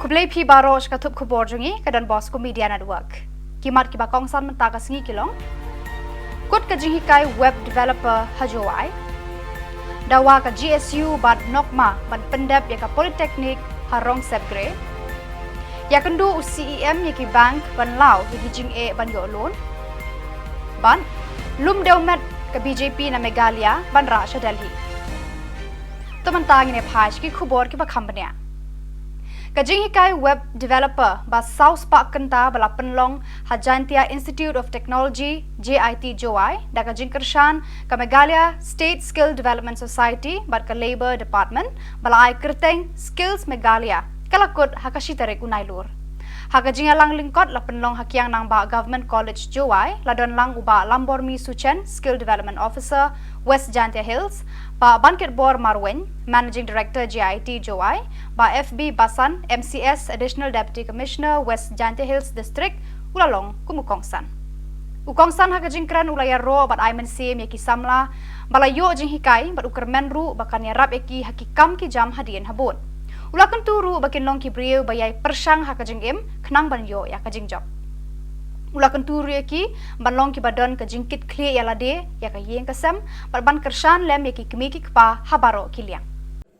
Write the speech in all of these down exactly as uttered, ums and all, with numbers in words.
Khublei phi baroh sha ka thup khubor jong ngi ka Don Bosco Media Network. Ki mat kiba kongsan mynta ka sngi ki long: Kut ka jinghikai web developer ha Jowai. Dawa ka G S U bad Nokma ban pyndep ïa ka Polytechnic ha Rongsepgre. Ïakynduh u C E M ïa ki bank ban law ïa ki jingeh ban ïoh loan. Bad lum dewmet ka B J P na Meghalaya ban rah sha Delhi. To mynta ngin ïa phai sha ki khubor kiba kham bniah. Ka jinghikai web developer ba saw spah kynta ba la pynlong ha Jaintia Institute of Technology, J I T, Jowai da ka jingkyrshan ka Meghalaya State Skill Development Society bad ka Labour Department ba la ai kyrteng Skills Meghalaya ka la kut ha ka shi tarik u Nailur. Ha ka jingïalang lyngkot la pynlong ha Kiang Nangbah Government College, Jowai, la don lang u Bah Lambormi Suchen, Skill Development Officer, West Jaintia Hills, Bah Bankitbor Marwein, Managing Director, J I T, Jowai, Bah F B Basan, M C S, Additional Deputy Commissioner, West Jaintia Hills District, u la long kum u kongsan. U kongsan ha ka jingkren u la ïaroh bad ai mynsiem ïa ki samla ba la ïoh jinghikai bad u kyrmen ruh ba kan ïarap ïa ki ha ki kam ki jam hadien habud. U la kyntu ruh ba kin long ki briew ba ïai pyrshang ha ka jingim khnang ban ïoh ïa ka jingjop. U la kyntu ruh ïa ki ban long kiba don ka jingkitkhlieh ïa lade, ïa ka ïing ka sem bad ban kyrshan lem ïa ki kmie ki kpa ha baroh ki liang.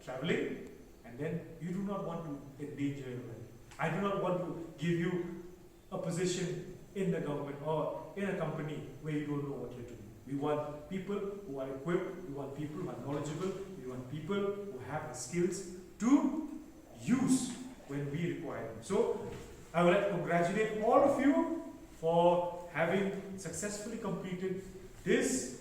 Traveling, and then you do not want to endanger your life. I do not want to give you a position in the government or in a company where you don't know what you're doing. We want people who are equipped, we want people who are knowledgeable, we want people who have the skills to use when we require them. So I would like to congratulate all of you for having successfully completed this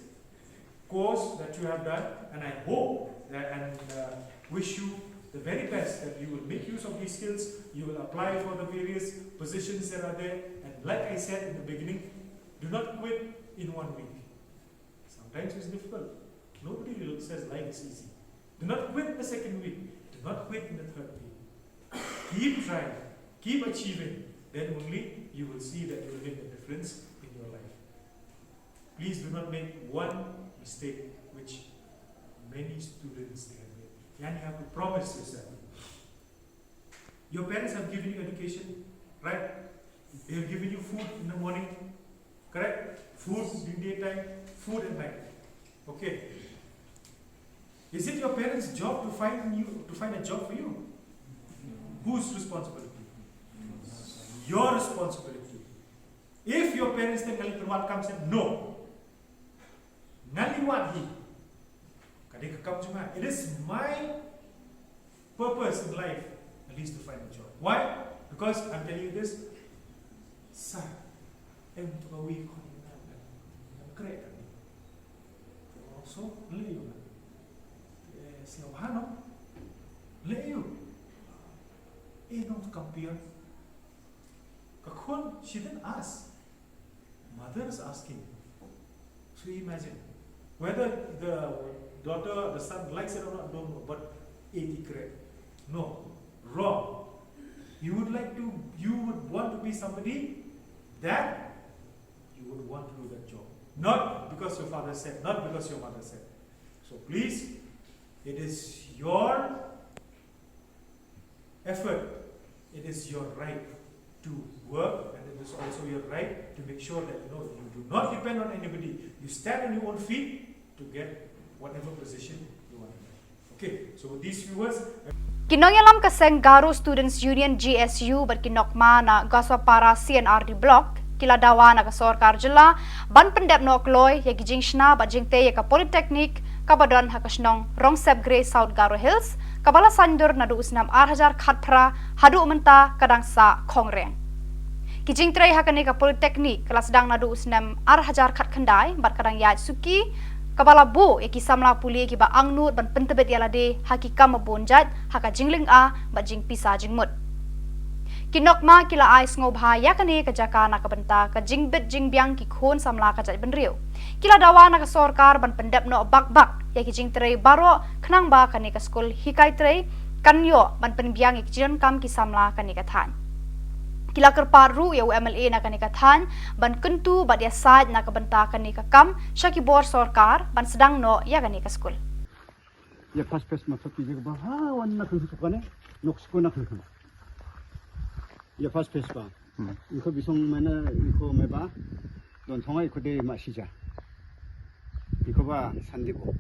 course that you have done, and I hope that and uh, wish you the very best, that you will make use of these skills, you will apply for the various positions that are there, and like I said in the beginning, do not quit in one week. Sometimes it's difficult. Nobody really says life is easy. Do not quit the second week. Do not quit in the third week. Keep trying. Keep achieving. Then only you will see that you will make a difference in your life. Please do not make one mistake which many students they have made. And you have to promise yourself. Your parents have given you education, right? They have given you food in the morning, correct? Food in daytime, food at night. Okay. Is it your parents' job to find you to find a job for you? Whose responsibility? Your responsibility. If your parents tell you, "Ngan leit pynwad kam seh," no. Ngan leit wad hi. Ka dei ka kam jong nga. It is my purpose in life, at least to find a job. Why? Because I'm telling you this, sir, em to ka wi ko ni na na kre ka ni. So, lei yu na. Eh, si hano, lei yu. Eh, no compare. Ka khun, she didn't ask. Mother is asking. So imagine, whether the daughter, the son likes it or not, don't know, but eighty credit. No, wrong. You would like to, you would want to be somebody that you would want to do that job. Not because your father said, not because your mother said. So please, it is your effort, it is your right to work, and it is also your right to make sure that, you know, you do not depend on anybody. You stand on your own feet to get whatever position you want to get. Okay, so with these few words, Ki nongïalam ka seng Garo Students Union, G S U, bad ki Nokma na Goswapara C and R D Block ki la dawa na ka sorkar jylla ban pyndep noh kloi ïa ki jingshna bad jingtei ïa ka Polytechnic kaba don ha ka shnong Rongsepgre, South Garo Hills, kaba la saiñdur naduh u snem ar hajar khatphra haduh mynta ka dang sah khongreng. Ki jingtrei ha kane ka Polytechnic ka la sdang naduh u snem ar hajar khatkhyndai bad ka dang ïaid suki, kaba la buh ïa ki samla pule kiba angnud ban pyntbit ïa lade ha ki kam babun jait ha ka jinglynga bad jingpisa jingmut. Ki Nokma ki la ai sngewbha ïa kane ka jaka na ka bynta ka jingbit jingbiang ki khun samla ka jaitbynriew. Ki la dawa na ka sorkar ban pyndep noh bak bak ïa ki jingtrei baroh khnang ba kane ka skul hikai trei kan ïoh ban pynbiang ïa ki jingdonkam ki samla kane ka thaiñ. Ki la kyrpad ruh ïa u M L A na kane ka thaiñ ban kyntu bad ïasaid na ka bynta kane ka kam sha ki bor sorkar ban sdang noh ïa kane ka skul. Ïa pas pas ma sap ki jaka ba ha wan na kan sap kane nok skul na kan. Ïa first phase ba. Hmm. Iko bisong mana iko meba. Don thonga iko de masija. Iko ba sandi bo.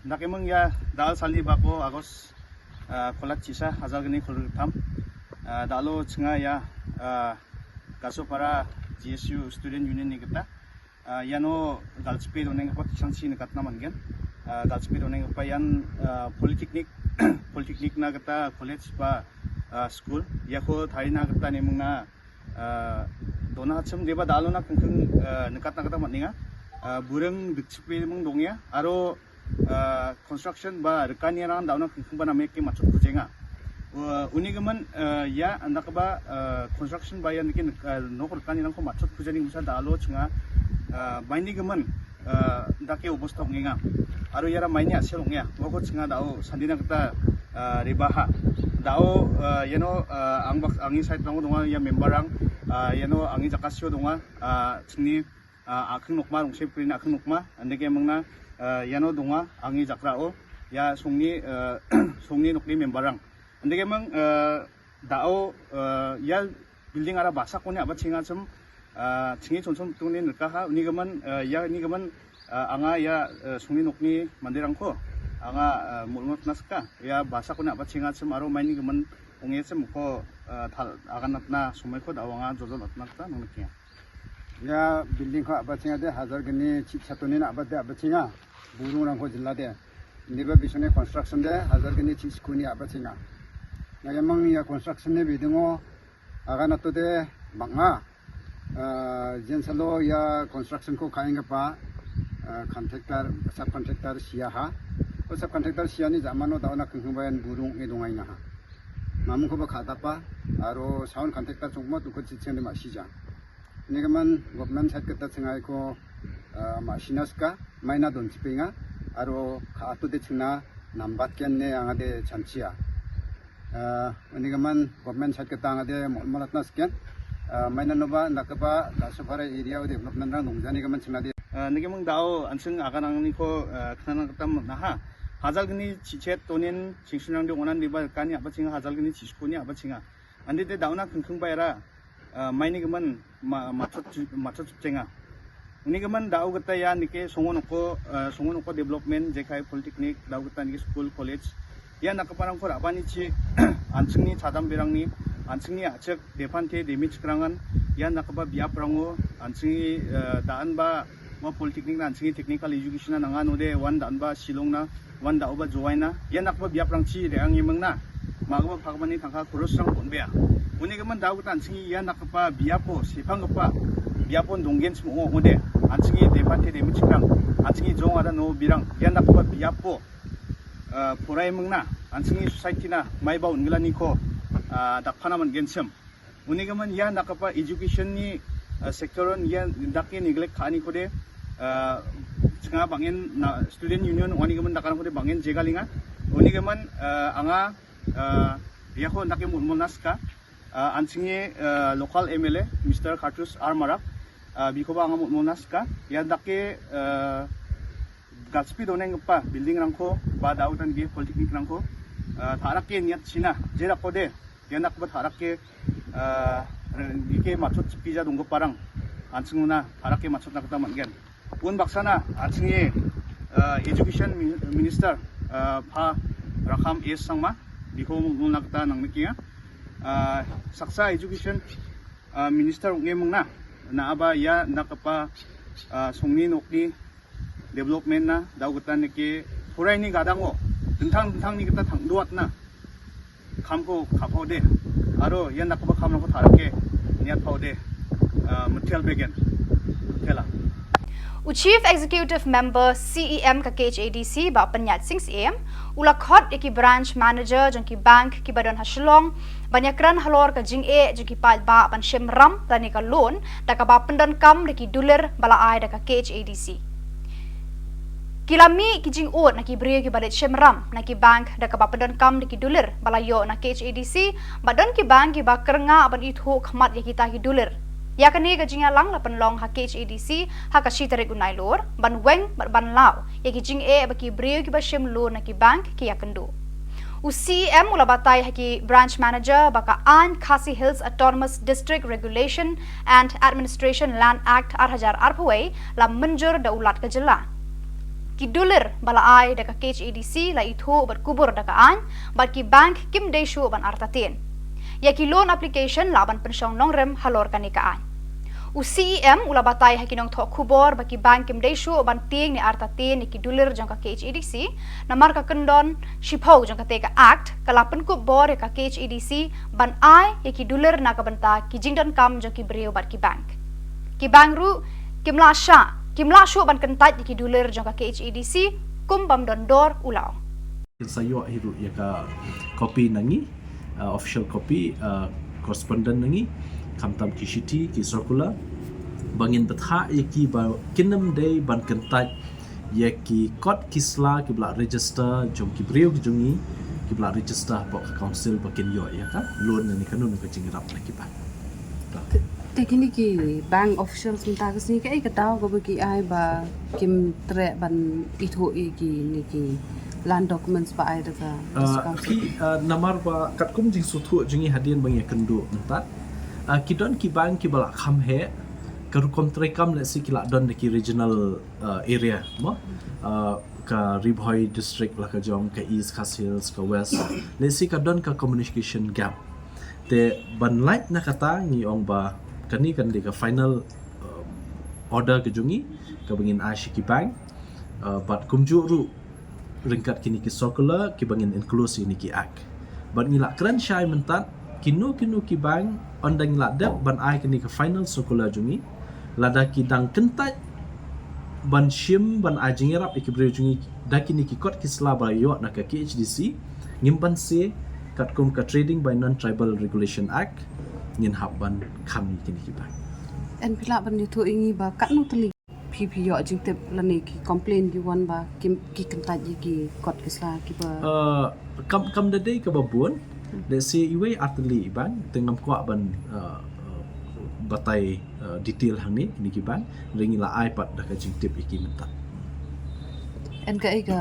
Dak emang ïa dal sandi ba ko August, ah, kolat chisa hajar gni khul tam. Ah, dalo chenga ïa, ah, Kasopara G S U Student Union ni kita. Ah, ïano galspe doneng pa kisan si nekat na mangen. Ah, galspe doneng pa ïan, ah, polytechnic, polytechnic na kata college pa, ah, school. Ïa ko thari na kata ne mung na, ah, dona hacham deba dalo na kengkeng, ah, nekat na kata matninga. Ah, bureng dikchipe mung dongya. Aro ah, construction ba rkani rang dauna kung ba na mek ki machot kujenga. Uh, uni gaman, uh, ïa anda ka ba, uh, construction ba ïa niki, uh, nok rkani rang ko machot kujeni musa dalo chunga, uh, baini gaman, uh, dake obos tok ngenga. Aro ïa ra maini asel ngenga. Wako chunga dao sandina kata, uh, ribaha. Dao, uh, you know, uh, ang bak angi side rang donga ïa member rang, uh, you know, angi jakasio donga, uh, chini ah, akhing nokma rong sep kri na akhing nokma, ande ke mangna, ah, ïano donga, angi jakra o, ïa songni, ah, songni nokni member rang. Ande ke mang, ah, dao, ah, ïa building ara basak oni aba chinga sem, ah, chingi chonchon tungni nrkaha, uni gaman, ah, ïa ni gaman, ah, anga ïa, ah, songni nokni mandirang ko, anga, ah, mulngot naska, ïa basak oni aba chinga sem aro maini gaman ong ïa sem ko, ah, thal agan natna sumai ko dao anga jojol natna ta nang nakia. Ïa building ko aba chinga de hajar gni chi chatuni na aba de aba chinga. Burung rang ko jilla de. Niba bisone construction de hajar gni chi skuni aba chinga. Na yamang ïa construction ne bidingo aga na to de banga. Ah, jen salo ïa construction ko kainga pa, ah, contractor, subcontractor sia ha. Ko subcontractor sia ni jamano dauna kengkeng bayan burung e dungai na ha. Mamu ko ba khata pa, aro sound contractor chungmo tu ko chicheng de ma sija. Ni gaman government side kata chengai ko, ah, ma sinas ka, maina don chipinga, aro kha atu de chingna nambat ken ne anga de chanchia. Ah, ni gaman government side kata anga de mol-, molat nas ken. Ah, maina noba, nakaba, Kasopara area o development rang dongja ni gaman chingna de. Ah, ni gaman dao, ansing akan ang ni ko, ah, khnana kata naha. Hajar gni chichet tonin, chingsunang de onan de ba kani aba chinga, hajar gni chiskuni aba chinga. Andi te dauna kengkeng baira, ah, maini gaman ma-, machot chu-, machot chenga. Uni gaman dau kata ïa nike songo noko, ah, songo noko development, jekai polytechnic, dau kata nike school, college. Ïa nakapa rang ko rabani chi, ansingni chadam birangni, ansingni achek, depan te, demi chikrangan, ïa nakapa biap rango, ansingni, ah, daan ba, wa polytechnic na, ansingni technical education na, nanga node, wan daan ba, Shillong na, wan da uba join na, ïa nakba biap rang chi de ang imang na. Ma uba phak mani thangka kurus rang pun bia. Uni gaman da uta ansing ïa nakpa biap po, sipang pa. Biap po donggen smu ngo ngode. Ansing de pate de michikang. Ansing jong ada no birang. Ïa nakba biap po. Eh, purai mang na. Ansing society na. Mai ba un gila ni ko. Eh, dak phana man gensem. Uni gaman ïa nakapa education ni, uh, sector on ïa dak ni neglect khani kode, uh, chenga bangin na student union uni gaman dak khode bangin jegalinga. Uni gaman, uh, anga, uh, ïa ko dak mul mul naska, uh, ansing, uh, local M L A, Mister Khartosh R Marak, uh, biko ba anga mul mul naska, ïa dak, uh, galspi doneng pa building rangko, ba dau tan ge polytechnic rangko, uh, tharak ke niat china, jera kode, ïa nakba tharak ke, ah, re-, ike machot pija dong parang. Ansing na tharak ke machot na kata man gen. Un baksana, ansing ye, ah, education mi-, minister, ah, pha Rakham S Sangma, biko ngun na kata nang mikia. Ah, saksa education, ah, minister nge mung na, na aba ïa nakpa, ah, songni nokni, development na, dau kata neke, purai ni gadang o, tentang tentang ni kata thang duat na, kam ko kapau de, aro, ïa nakba kam ko tharak ke, niat pau de, ah, metel begen, tela. U Chief Executive Member C E M ka K H A D C ba Pynïaid Sing Syiem, u la khot ïa ki branch manager jong ki bank ki ba don ha Shillong, ban ïakren halor ka jingeh jong ki paidbah ban shim ram lane ka loan, da kaba pyndonkam da ki dulir ba la ai da ka K H A D C. Ki la mih ki jingud na ki briew ki ba leit shim ram na ki bank da kaba pyndonkam da ki dulir ba la ïoh na K H A D C, ba don ki bank ki ba kyrngah ban ithuh khmat ïa kita ki dulir. Ïa kane ka jingïalang la pynlong ha K H A D C ha ka shi tarik u Nailur, ban weng bad ban law ïa ki jingeh ba ki briew ki ba shim loan na ki bank ki ïakynduh. U C E M u la batai ha ki branch manager ba ka aiñ Khasi Hills Autonomous District Regulation and Administration Land Act ar hajar arphew la mynjur da u Lat ka jylla. Ki dulir ba la ai da ka K H A D C la ithuh bad kubur da ka aiñ, bad ki bank kim dei shuh ban artatien. Ïa ki loan application lah ban pynshong nongrim halor kane ka aiñ. U C E M u la batai ha ki nongthoh khubor ba ki bank kim dei shuh ban tieng ne artatien ïa ki dulir jong ka K H A D C, namar ka kyndon shiphew jong kata ka act ka la pynkup bor ïa ka K H A D C ban ai ïa ki dulir na ka bynta ki jingdonkam jong ki briew bad ki bank. Ki bank ruh kim lah shah, kim lah shuh ban kyntait ïa ki dulir jong ka K H A D C kum bym don dor, u la ong. Kin sa ïoh hi ruh ïa ka copy na ngi, uh, official copy, uh, correspondent na ngi, khamtam ki shithi, ki circular, ba ngin bthah ïa ki ba kin ym dei ban kyntait ïa ki kot ki sla ki ba la register jong ki briew ki jong ngi, ki ba la register hapoh ka council ba kin ïoh ïa ka loan ne kano kano ka jingïarap na ki bank. Te kine ki bank officials mynta ka sngi kaei ka daw kaba ki ai ba kim treh ban ithuh ïa kine ki land documents ba ai da ka, uh, district council? Phi, uh, namar ba katkum jingsngewthuh jong ngi hadien ba ngi ïakynduh mynta, uh, ki don ki bank ki ba la kham heh, ka rukom treikam lehse ki la don da ki regional, uh, area mo, uh, ka Ri Bhoi district la ka jong, ka East Khasi Hills, ka West, lehse ka don ka communication gap. Te ban lait na kata ngi ong ba kane kan dei ka final, um, order ka jong ngi kaba ngin ai sha ki bank, uh, bad kumjuh ruh ryngkat kine ki circular kiba ngin enclose ïa kine ki act. Bad ngi la kren shai mynta kino kino ki bank ynda ngi la dep ban ai kane ka final circular jong ngi, lada ki dang kyntait ban shim ban ai jingïarap ïa ki briew jong ngi da kine ki kot ki sla ba ïoh na ka K H A D C, ngim banse katkum ka Trading by Non-Tribal Regulation Act ngin hap ban kham ïa kine ki bank. Yn phi lah ban ïathuh ïa ngi ba katno tylli phi phi ïoh jingtip lane ki complain ki wan ba ki, ki kyntait ïa ki kot ki sla kiba, uh, kam, kam da dei kaba bun. Lehse iwei ar tylli i bank, te ngam kwah ban, uh, uh, batai, uh, detail hangne ïa kine ki bank, hynrei ngi la ai pat da ka jingtip ïa ki mynta. Yn kaei ka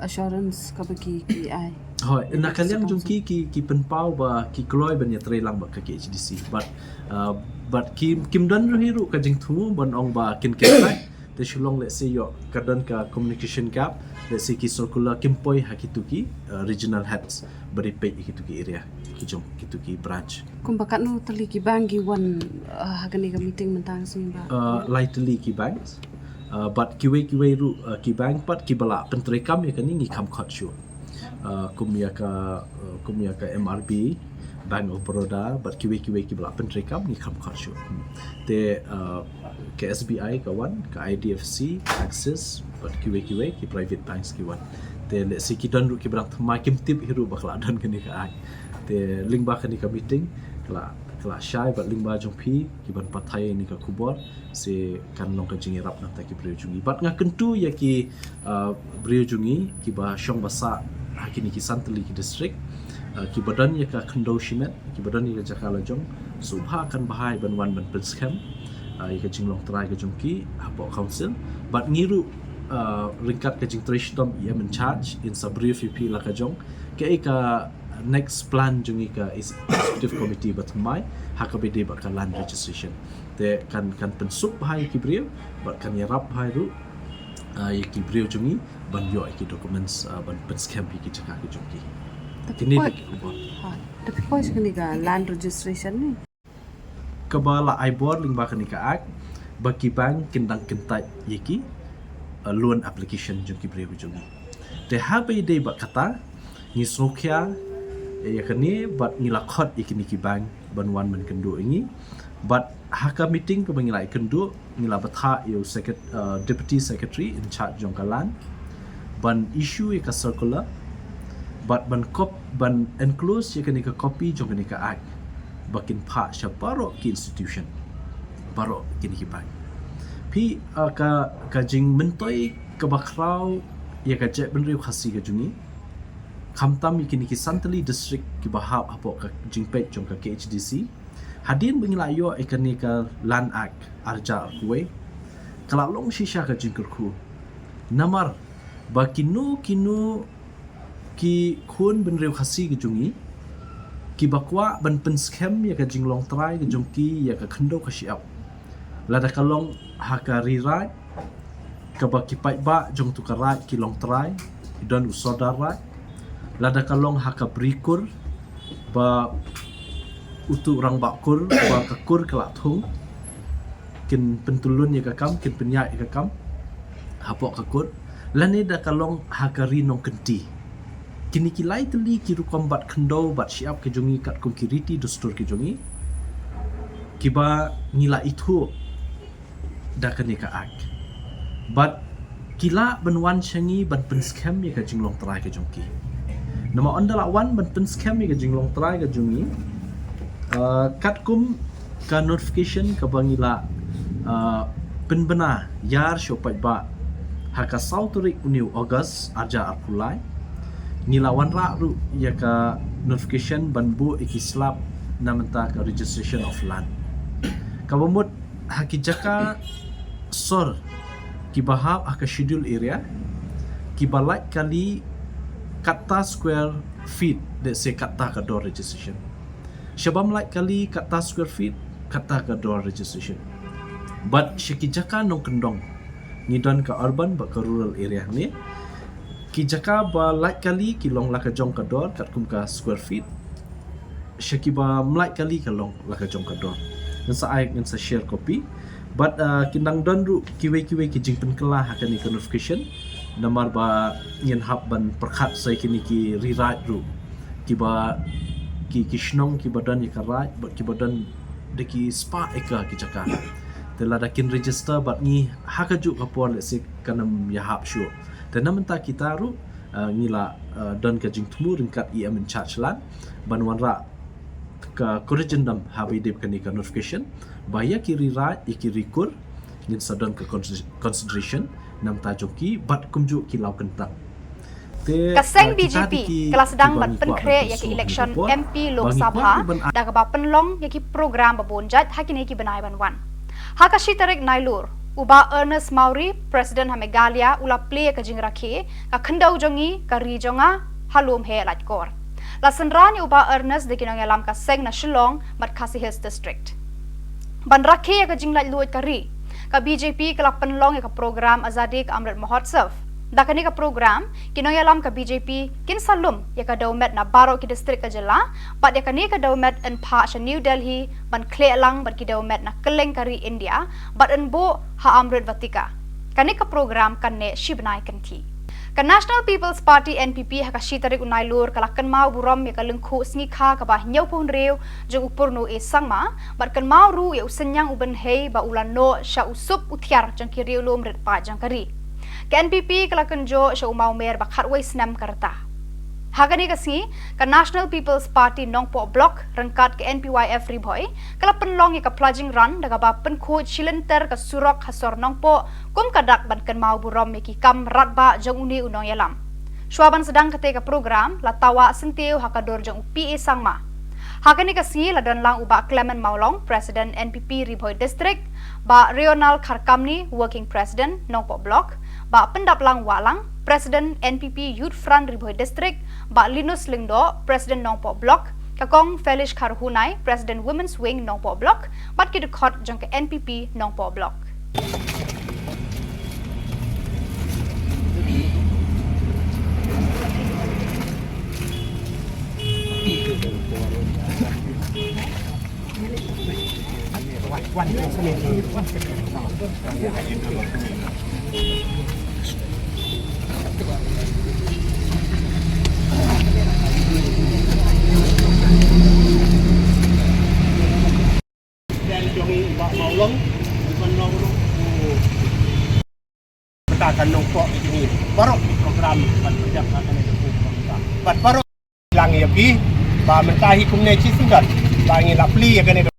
assurance kaba ki, ki ai? Hooid, na ka liang jong ki, ki, ki pynpaw ba ki kloi ban ïatrei lang bad ka K H A D C. Bad, uh, bad ki, kim don ruh hi ruh ka jingthmu ban ong ba kin kyntait. Te shu long lehse ïoh ka don ka communication gap, lehse ki circular kim poi ha kito ki, uh, regional heads ba dei peit ïa kito ki area ki jong kito ki branch. Kumba katno tylli ki bank ki wan, uh, ha kane ka meeting mynta ka sngi ba? Uh, lai tylli ki bank. Uh, bad kiwei kiwei ruh, uh, ki bank pat kiba la pyntreikam ïa kane ngi kham khot shuh. Uh, kum ïa ka, uh, kum ïa ka M R B, Bank of Baroda, bad kiwei kiwei kiba la pyntreikam ngi kham khot shuh. Hmm. Te, uh, ka S B I ka wan, ka I D F C, Axis, bad kiwei kiwei ki private banks ki wan. Te lehse ki don ruh kiba dang thymmai, kim tip hi ruh ba ka la don kane ka act. Te lyngba kane ka meeting ka la, ka la shai bad lyngba jong phi kiban pathai ïa kane ka khubor, se kan long ka jingïarap na bynta ki briew jong ngi. Bad nga kyntu ïa ki, uh, briew jong ngi kiba shong ba sah ha kine ki san tylli ki district, uh, kiba don ïa ka khyndew shimet, kiba don ïa ka jaka la jong, sngewbha kan bha hi ban wan ban pynskhem, uh, ïa ka jinglong trai ka jong ki hapoh council. Bad ngi ruh, uh, ryngkat ka jingtrei shitom i M in charge in sa brief ïa phi la ka jong kaei ka next plan jong ngi ka executive committee ba thymmai ha kaba ïadei bad ka land registration. Te kan, kan pynsuk bha ïa ki briew bad kan ïarap bha ruh, uh, ïa ki briew jong ngi ban ïoh ïa ki documents, uh, ban pynskhem ïa ki jaka ki jong ki. Kine ki khubor. Ha, te phi poi sha kane ka land registration ne? Kaba la ai bor lyngba kane ka act ba ki bank kin dang kyntait ïa ki, uh, loan application jong ki briew jong ngi. Te haba ïadei bad kata ngi sngewkhia ïa kane bad ngi la khot ïa kine ki bank ban wan ban kynduh ïa ngi. Bad ha ka meeting kaba ngi la ïakynduh ngi la bthah ïa u secret-, uh, deputy secretary in charge jong ka land ban issue ïa ka circular bad ban cop-, ban enclose ïa kane ka copy jong kane ka act ba kin phah sha baroh ki institution, baroh kine ki bank. Phi, uh, ka, ka jingmyntoi kaba khraw ïa ka jaitbynriew Khasi ka jong ngi, khamtam ïa kine ki san tylli district kiba hap hapoh ka jingpeit jong ka K H A D C, hadien ba ngi la ïoh ïa kane ka Land Act ar hajar arphew, ka la long shisha ka jingkyrkhu. Namar ba kino kino Ki khun bynriew Khasi ka jong ngi, kiba kwah ban pynskhem ïa ka jinglong trai ka jong ki ïa ka khyndew ka shyiap. Lada ka long ha ka ri raid, kaba ki paidbah jong utu ka raid ki long trai, ki don u sordar raid. Lada ka long ha ka bri kur, ba utu rangbah kur, ba ka kur ka la thung, kin pyntulun ïa ka kam, kin pynïaid ïa ka kam hapoh ka kur. Lane da ka long ha ka ri nongkynti. Kine ki lai tylli ki rukom bat khyndew, bat shyiap ki jong ngi katkum ki riti dustur ki jong ngi, kiba ngi la ithuh da kane ka act. Bad ki lah ban wan sha ngi ban pynskhem ïa ka jinglong trai ka jong ki. Namar ynda lah wan ban pynskhem ïa ka jinglong trai ka jong ngi, ah, katkum ka notification kaba ngi la, ah, pynbna ïar sha u paidbah ha ka saw tarik une u August arhajar arphew lai. Ngi la wanrah ruh ïa ka notification ban buh ïa ki slap na bynta ka registration of land. Kaba mut ha ki jaka sor kiba hap ha ka schedule area, kiba lait kali katta square feet, let's say katta ka dor registration. Sha bym lait kali katta square feet, katta ka dor registration. Bad sha ki jaka nongkyndong, ngi don ka urban bad ka rural area ne. Ki jaka ba lait kali ki long la ka jong ka dor katkum ka square feet. Sha kiba ym lait kali ka long la ka jong ka dor. Ngan sa ai, ngan sa share copy. Bad, ah, kin dang don ruh kiwei kiwei ki jingpynkylla ha kane ka notification. Namar ba ngin hap ban pyrkhat sa ïa kine ki ri raid ruh, kiba ki, ki shnong kiba don ïa ka raid bad kiba don da ki spah acre ki jaka. Te lada kin register bad ngi ha kajuh ka por, let's say, kan ym ïahap shuh. Te na bynta kita ruh, ah, ngi la, ah, don ka jingthmu ryngkat i em in charge land ban wanrah ka corrigendum haba ïadei bad kane ka notification, ba ïa ki ri raid, ïa ki ri kur, ngin sa don ka consi-, consideration na bynta jong ki bad kumjuh ki law kyntang. Te, ka seng, ah, kita BJP, dei ki, ka la sdang kiba ban ngi kwah pynkhreh ban ïa ka election, ah, M P Lok Sabha, da kaba pynlong ïa ki program ba bun jait ha kine ki bnai ban wan. Ha ka shi tarik Nailur, u Bah Ernest Mawrie, President ha Meghalaya, u la plie ïa ka jingrakhe, Ka Khyndew Jong Ngi, Ka Ri Jong Nga, Ha Lum Heh Laitkor. La synran ïa u Bah Ernest da ki nongïalam ka seng na Shillong bad Khasi Hills District ban rakhe ïa ka jinglaitluid ka ri. Ka BJP ka la pynlong ïa ka program Azadi Ka Amrit Mahotsav. Da kane ka program, ki nongïalam ka BJP kin sa lum ïa ka dewmet na baroh ki district ka jylla, bad ïa kane ka dewmet yn phah sha New Delhi ban khleh lang bad ki dewmet na kylleng ka ri India, bad yn buh ha Amrit Vatika. Kane ka program kan neh shi bnai kynthih. Ka National People's Party, N P P, ha ka shi tarik u Nailur ka la kynmaw burom ïa ka lyngkhuh sngi kha kaba hynñiewphew hynriew jong u Purno A Sangma, bad kynmaw ruh ïa u synñiang u bynhei ba u la noh sha u sup u thiar jong ki riewlum rit paid jong ka ri. Ka N P P ka la kynjoh sha u mawmer ba khatwei snem ka rta. Ha kane ka sngi, ka National People's Party Nongpoh Block ryngkat ka N P Y F Ri Bhoi ka la pynlong ïa ka pledging run da kaba pynkhuid shi lynter ka surok ha sor Nongpoh, kum ka dak ban kynmaw burom ïa ki kam radbah jong une u nongïalam. Shuwa ban sdang kata ka program, la tawah syntiew ha ka dur jong u P A Sangma. Ha kane ka sngi la don lang u Bah Clement Mawlong, President N P P Ri Bhoi District, Bah Reonald Kharkamni, Working President, Nongpoh Block, Bah Pyndaplang Wahlang, President N P P Youth Front Ri Bhoi District, Bah Linus Lyngdoh, President Nongpoh Block, ka Kong Felish Kharhunai, President Women's Wing Nongpoh Block, bad ki dkhot jong ka N P P Nongpoh Block. Bad jong i Bah Mawlong, ban long ruh u bynta ka Nongpoh ïa kine baroh ki program ban pynjah ha kane ka program. Bad baroh lang ïa phi ba mynta hi kumne shi syndon ba ngi la plie ïa kane ka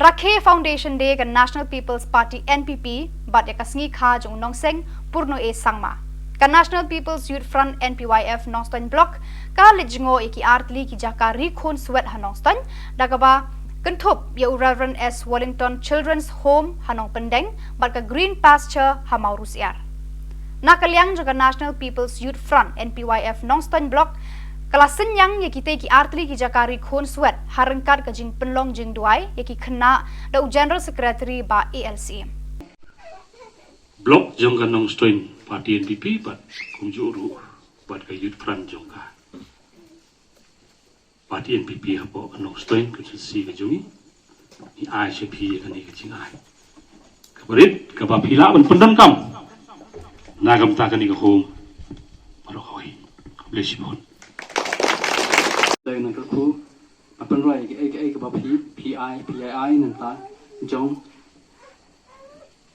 Takhe Foundation Day ka National People's Party N P P bad ïa ka sngi kha jong u nongseng Purno A Sangma. Ka National People's Youth Front N P Y F Nongstoiñ Block ka leit jngoh ïa ki artylli ki jaka ri khun swet ha Nongstoiñ da kaba kynthup ïa u Reverend S Wellington Children's Home ha Nongpyndeng bad ka Green Pasture ha Mawrynieng. Na ka liang jong ka National People's Youth Front N P Y F Nongstoiñ Block ka la synñiang ïa kitei ki artylli ki jaka ri khun swet ha ryngkat ka jingpynlong jingduwai ïa ki khynnah da u General Secretary Bah A L C. Block jong ka Nongstoiñ Party N P P bad kumjuh ruh bad ka Youth Front jong ka Party N P P hapoh ka Nongstoiñ constituency ka jong ngi. Ngi ai sha phi ïa kane ka jingai kaba rit kaba phi lah ban pyndonkam na ka bynta kane ka home baroh kawei. Khublei shibun. Dei na ka khu ba pynroi ïa kaei kaei kaba phi phi ai phi ai ai nangta jong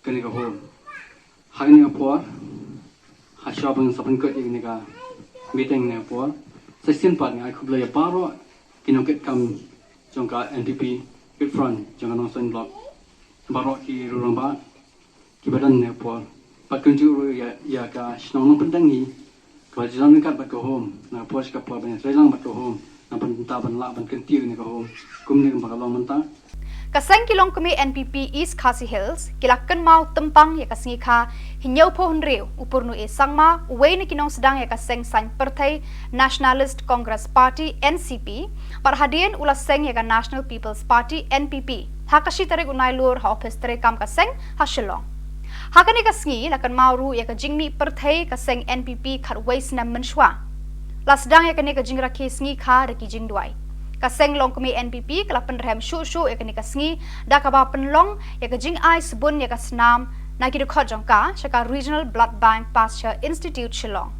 kane ka home. Ha kane ka por ha shuwa ban sa pynkut ïa kane ka meeting ne ka por sa shisien pat nga ai khublei ïa baroh ki nongkitkam jong ka N P P Youth Front jong ka Nongstoiñ Block, baroh ki rangbah kiba don ne ka por, bad kumjuh ruh ïa ïa ka shnong Nongpyndeng hi kaba ju don ryngkat bad ka home na ka por sha ka por ban ïatrei lang bad ka home na bynta ban lah ban kyntiew ïa ka home kumne kumba ka long mynta. Ka seng ki longkmie N P P East Khasi Hills ki la kynmaw tympang ïa ka sngi kha hynñiewphew hynriew u Purno A Sangma, uwei na ki nongsdang ïa ka seng saiñ pyrthei Nationalist Congress Party N C P, bad hadien u la seng ïa ka National People's Party N P P ha ka shi tarik u Nailur ha ophis treikam ka seng ha Shillong. Ha kane ka sngi la kynmaw ruh ïa ka jingmih pyrthei ka seng N P P khatwei snem mynshuwa. La sdang ïa kane ka jingrakhe sngi kha da ki jingduwai. Ka seng longkmie N P P ka la pynrhem shuh shuh ïa kane ka sngi da kaba pynlong ïa ka jingai sbun ïa ka snam na ki dkhot jong ka sha ka Regional Blood Bank Pasteur Institute Shillong.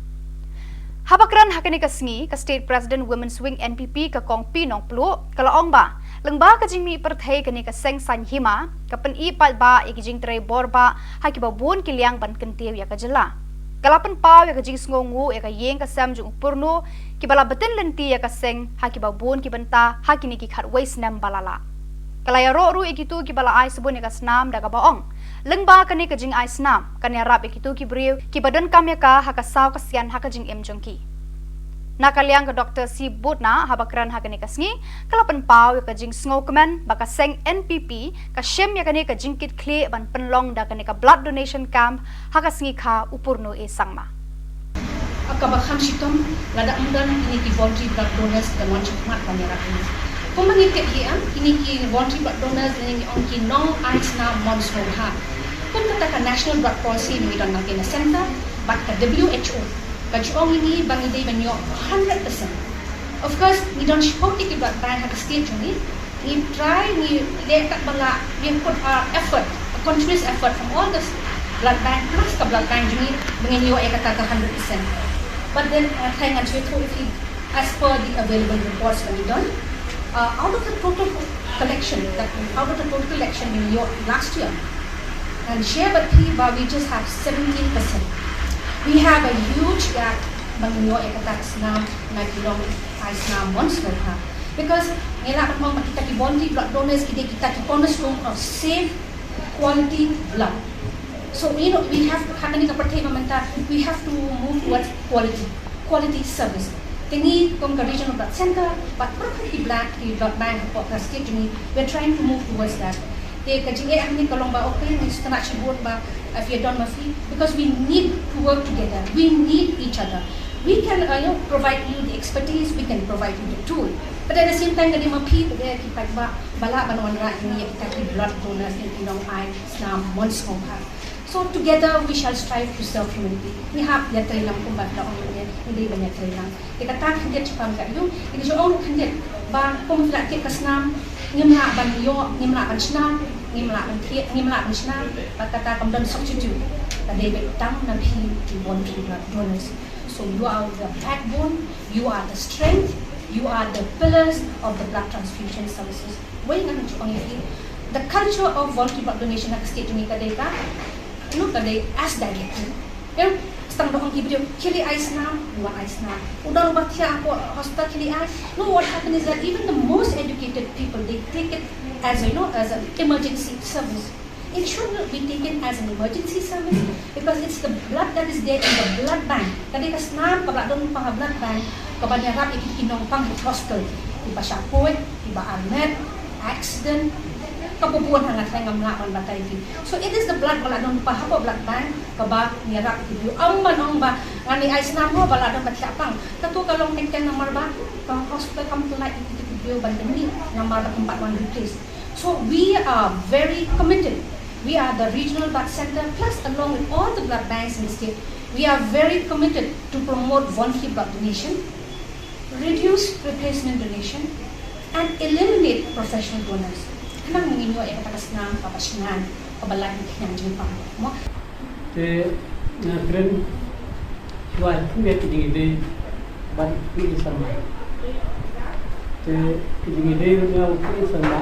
Haba kren ha kane ka sngi ka State President Women's Wing N P P ka Kong P Nongpluh ka la ong ba lyngba ka jingmih pyrthei kane ka seng saiñ hima ka pyni paidbah ïa ki jingtrei bor bah ha kiba bun ki liang ban kyntiew ïa ka jylla. Ka la pynpaw ïa ka jingsngewnguh ïa ka ïing ka sem jong u Purno kiba la btin lynti ïa ka seng ha kiba bun ki bynta ha kine ki khatwei snem ba la lah. Ka la ïaroh ruh ïa kito kiba la ai sbun ïa ka snam da kaba ong lyngba kane ka jingai snam kan ïarap ïa kito ki briew kiba donkam ïa ka ha ka saw ka sian ha ka jingim jong ki. Na ka liang ka Doctor C Butna haba kren ha kane ka sngi ka la pynpaw ïa ka jingsngewkmen ba ka seng N P P ka shim ïa kane ka jingkitkhlieh ban pynlong da kane ka blood donation camp ha ka sngi kha u Purno A Sangma. Kaba kham shitom lada ym don kine ki voluntary blood donors ka mon shi khmat ban ïarap ïa ngi. Kumba ngi tip hi, kine ki voluntary blood donors lane ngi ong ki nong ai snam mon sngewbha. Kum kata ka National Blood Policy ngi don na kane ka centre bad ka W H O ka ju ong ïa ngi ba ngi dei ban ïoh hundred percent. Of course ngi don shiphew tylli ki blood bank ha ka state jong ngi. Ngi try, ngi leh katba lah, we put our effort, a continuous effort from all the blood bank plus ka blood bank jong ngi ba ngin ïoh ïa kata ka hundred percent. But then, uh, thank God, we thought if we, as per the available reports ba ngi don, uh, out of the total collection, that out of the total collection ba ngi ïoh last year, and share bad phi ba we just have seventeen percent. We have a huge gap ba ngin ïoh ïa kata ka snam na ki nong ai snam mon sngewbha. Because ngi lah ban ong ba kita ki voluntary blood donors ki dei kita ki cornerstone of safe quality blood. So, you know, we have, ha kane ka pyrthei ba mynta, we have to move towards quality, quality service. Te ngi kum ka Regional Blood Centre bad baroh ki blood, ki blood bank hapoh ka state jong ngi, we're trying to move towards that. Te ka jingeh hangne ka long ba, okay, ngi sngewtynnat shibun ba, uh, ïa don ma phi, because we need to work together. We need each other. We can, uh, you know, provide you the expertise, we can provide you the tool. But at the same time, ka dei ma phi, ka dei ki paidbah ba lah ban wanrah ïa ngi, ïa kita ki blood donors, ïa ki nong ai snam mon sngewbha. So together we shall strive to serve humanity. Ngi hap ïatreilang kumba la ong mynne, ngi dei ban ïatreilang. Te kata khyndiat shaphang ka ïing, ngi ju ong khyndiat ba kum phi la tip ka snam, ngim lah ban ïoh, ngim lah ban shna, ngim lah ban thied, ngim lah ban shna, bad kata kam don substitute. Ka dei beit tang na phi ki voluntary blood donors. So you are the backbone, you are the strength, you are the pillars of the blood transfusion services. Wei ngan ju ong ïa phi, the culture of voluntary blood donation ha ka state jong ngi ka dei ka, no, ka dei as directed. Em, tang da ong ki briew khie leit ai snam, wan ai snam. U don uba thiah hapoh hospital, khie leit ai. No, what happened is that even the most educated people, they take it as a, you know, as an emergency service. It should not be taken as an emergency service because it's the blood that is there in the blood bank. Ka dei ka snam kaba la don lypa ha blood bank kaba ïarap ïa ki nongpang ha hospital, kiba shah koit, kiba armet, accident, kaba bun ha nga trai ngam lah ban batai ki. So it is the blood ba la don lypa hapoh blood bank kaba ïarap ïa ki briew. Ym ban ong ba ngan ïa ai snam ho ba la don ba thiah pang. Kato ka long teng teng namar ba ka hospital kam pynlait ïa ki briew ban pynmih namar ba kam pat wan replace. So we are very committed. We are the regional blood center, plus along with all the blood banks in the state, we are very committed to promote voluntary blood donation, reduce replacement donation, and eliminate professional donors. Khnang ba ngin ïoh ïa kata ka snam kaba shngaiñ, kaba lait na ka khñiang jingpang. Mo? Te nga kren shuwa ïa ki jingïadei bad u P A Sharma. Te ki jingïadei bad nga u P A Sharma,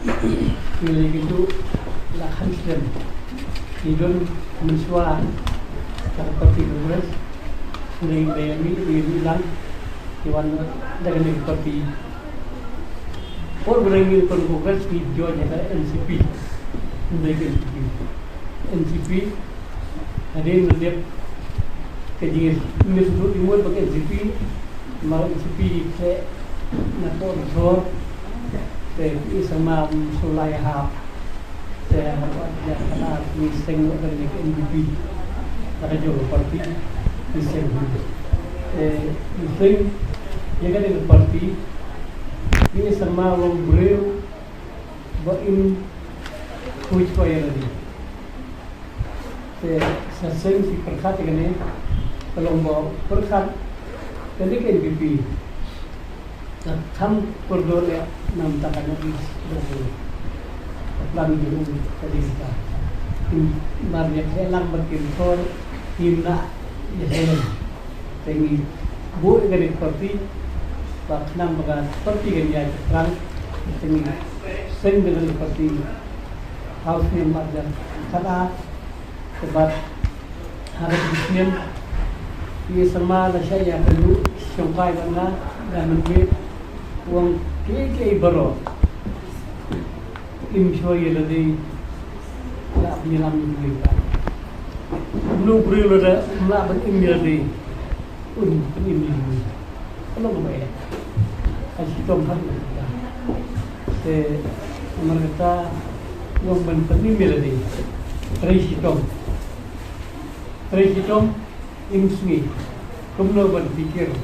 ngi la ïakynduh la khan snem. Ngi don mynshuwa ka party Congress. Ngi dei ngi dei ngi lang ngi wan da kane ka party. Por ba ngi wan Congress ngi join ïa ka N C P. Ngi dei ka N C P. N C P hadien ba dep ka jingïasnoh jingmut bad ka N C P, ma N C P te na por dor te ki sama shu lai hap. Te haba ïa ka ngi seng ïa ka N P P, na ka jong ka party ngi seng. Te ngi seng ïa ka party, ngi sama long briew ba im khuid ïa lade. Te sa seng shi pyrkhat ïa kane, ka long ba pyrkhat kane ka N P P. Ka kham kordor ïa namar ta ka nang is dong. Ka plan jong u ka dei ka. Kim mar ïa khleh lang bad kim thor, kim na ïa seng. Te ngi buh ïa kane ka party ba khnang ba ka party kan ïaid shaphrang. Te ngi seng ïa kane ka party ha u snem ar hajar khatar. Te bad ha ka snem P A Sharma la shah ïakynduh shongkai bad nga, da mynmiet u ong kiei kiei baroh im shuwa ïa lade, la pynïalam ïa lade. Mano briew lada ym lah ban im ïa lade, un pynim ïa lade. Ka long kaba eh. Ka shitom ha kata. Te namar kata u ong ban pynim ïa lade. Trei shitom. Trei shitom, im sngi. Kumno ban pyrkhat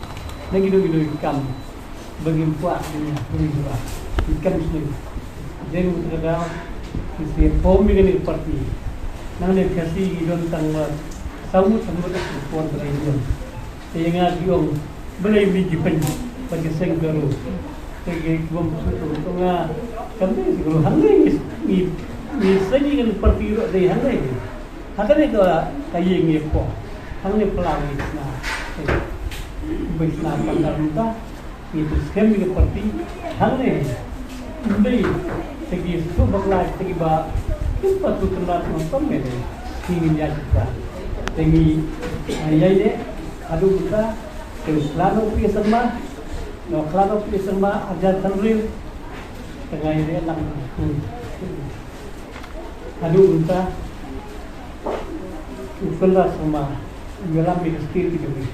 na kino kino ki kam ba ngim kwah ban ïa pynlong ba ki kam sngi. Dei ruh kata ka daw ki shu form ïa kane ka party. Nangne Khasi ki don tang ba saw ngut saw ngut ki form ka region. Te ïa nga ki ong balei mi ki pyn ba ki seng ka ruh. Te ki bym shu tu nga kam dei ki ruh hangne ngi ngi ngi seng ïa kane ka party ruh dei hangne. Ha kane ka, ka ïing ïa pok. Hangne pla ngi sna. Bai sna pangkar mynta. Ngi tu skhem ïa ka party. Hangne. Ym dei. Te ki shu bakla te ki ba. Kim pat tu kyndat ma pam me dei. Ngi ngin ïa kita. Te ngi, ah, ïa ine. Haduh mynta. Te u khlad u P A Sharma. Nga khlad u P A Sharma. Arjan Thanriew. Te nga ïa lang. Haduh mynta u Conrad Sangma u ïalam ïa ka state ïa ka ri.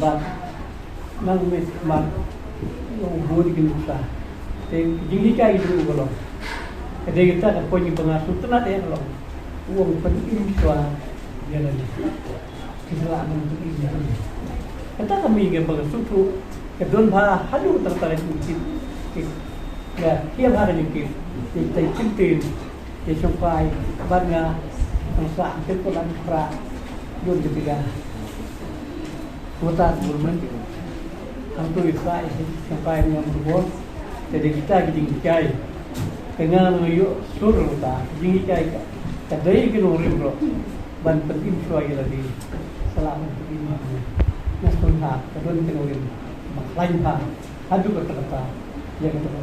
Bad nang mih mat u bun ki nuksa. Te jinghikai jong u ka long, ka dei kata ka point ba nga sngewtynnat ïa ka long, u ong pynim shuwa ïa lade. Ki sa lah ban pynim ïa lade. Kata ka mih nga ba ka sngewthuh ka don bha haduh tang tang ki ki ki ïa ki ïa bha ka jingkit ki tai kyntien. Te shongkai bad nga tang sah te ko lan khra don te tiga. Kota gurmen. Hangto i khra i shongkai ngam rubo. Te dei kita ki jinghikai. Te nga nga ïoh sur ruta jinghikai ka. Ka dei ki nongrim ruh ban pynim shuwa ïa lade. Sa lah ban pynim ïa lade. Nga sngewthuh ka don ki nongrim ba khlaiñ bha. Haduh katta katta ïa kata ka.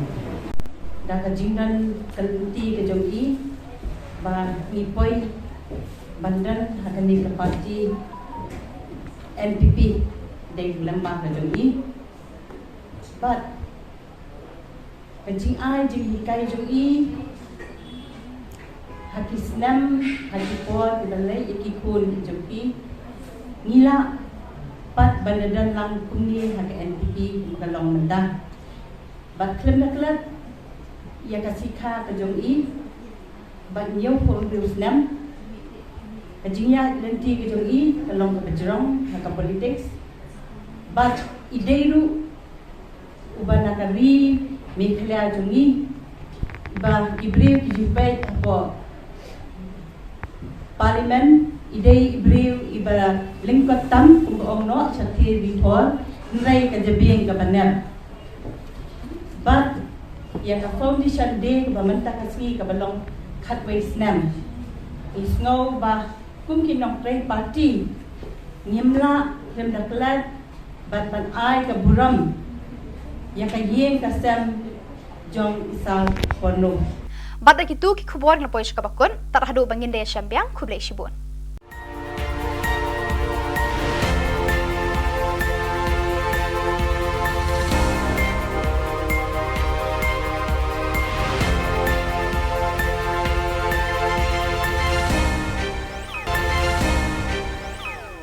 Da ka jingdon ka lynti ka jong i ba ngi poi ban don ha kane ka party N P P dei ka lem bad ka jong i. Bad Ka jingai jinghikai jong i ha ki snem, ha ki por kiba leit ïa ki khun jong ki, ngi lah pat ban da don lang kumne ha ka N P P kum ka long mynta. Bad khlem da klet ïa ka sikha ka jong i bad hynñiewphew hynriew snem, ka jingïaid lynti ka jong i ka long kaba jrong ha ka politics. Bad i dei ruh uba na ka ri Meghalaya jong ngi, iba ki briew ki ju peit hapoh Parliament, i dei i briew iba lyngkot tam kumba ong noh sha thir ri thor, hynrei ka jabieng kaba nep. Bad ïa ka Foundation Day kaba mynta ka sngi kaba long khatwei snem, i sngew ba kum ki nongtrei party ngim lah khlem da klet bad ban ai ka burom ïa ka ïing ka sem jong i Sir Borno. Bad da kitu ki khubor ngi la poi sha kaba kut, tad haduh ba ngin da ïashem biang, khublei shibun.